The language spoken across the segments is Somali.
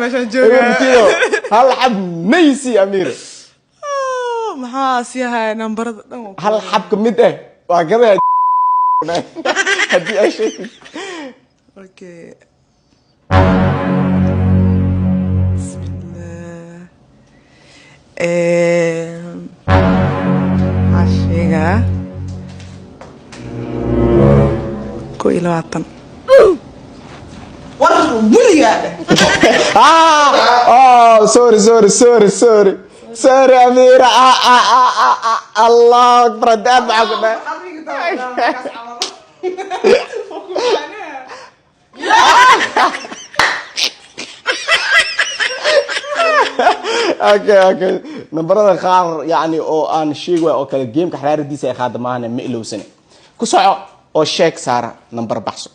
Meeshaan jooga. Ebertido hal xab maysi, Amiir. Maxaa sii haya nambarada dhan waa Hal xab ka mid ah waa gadaya haddii ay sheegtid. Okay, bismillah. Maxaa sheegaa? 21 war weligaa dheh. Ah, oh, sorry, sorry, sorry, sorry, sorry, Amira. Ah, ah, ah, ah, ah. Allah akbar, hadda aad maxaa ku dhahay? Okay, nambarada qaar yani oo aan sheegi waay oo kale, gameka xaraaradiisa ay qaada maahane, ma ilowsane. Ku soco oo sheeg, Saara, nambar baxso.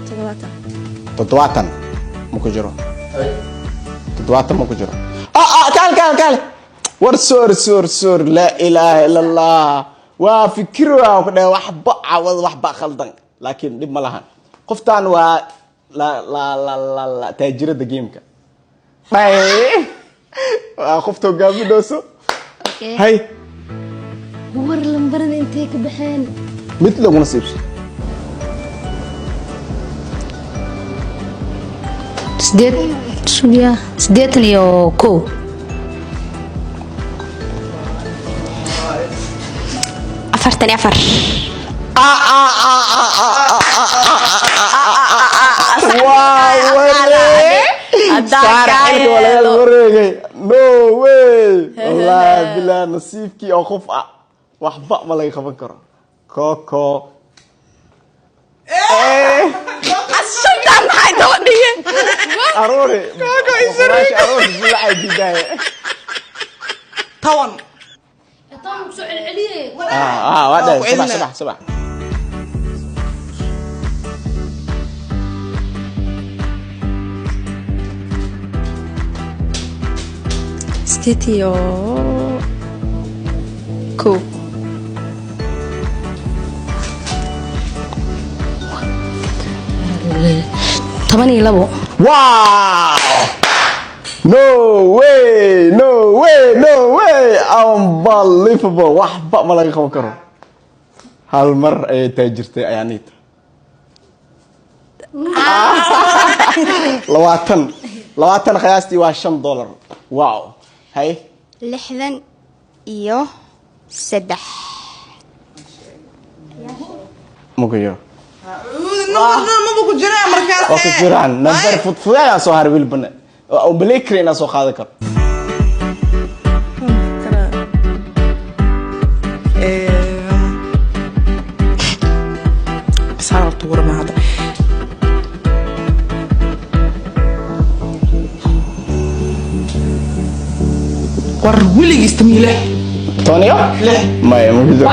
70. 70 ma ku jiro, 70 ma ku jiro. Ah, ah, kaal, kaal, kaal. War sorry, sorry, sorry. Laa ilaaha ila Allah. Waa fikir, waa ku dhahay waxba cawad, waxba khaldan, laakiin dhib ma lahan. Qoftaan waa la la la la la taajirada gameka. Bay waa qofta hogaaminayso. Okay. Hay. War lambarada intay ka baxeen? Mid laguna siibso. Sideed sugiya, 81. 44. Ah, ah, ah, ah, ah, ah, waa wareeg. Haddaan Saara kaa xilka waa laga yeelo. wareegay. No way, wallahi bilaa nasiibkii oo qof ah waxba ma laga qaban karo. Koko. Shantaan maxay daba dhigeen? Aroori aroori bulacay diidaaye. 10. 10 kusoo celceliye. Ah, ah, waa dhahay. Ku Subax. celina. Subax, subax. 81. 12. Wow! No way! No way! No way! Unbelievable! Waxba ma laga qaban karo. Hal mar ayay taajirtay ayaaniita. 20, 20 qiyaastii waa $5. Wow! Hay. 63. Ma ku jiro. Maba ku jiraan markaas. Waa ku jiraan nambar fudfudayaa soo haray wilbana. Oo malay kara inaan soo qaadan karo. Bisaar horta warma hadda. War weligiis 16. Tonio? Lix. Maya, ma ku jiro.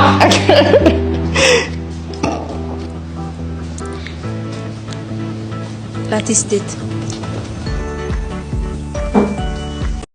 28.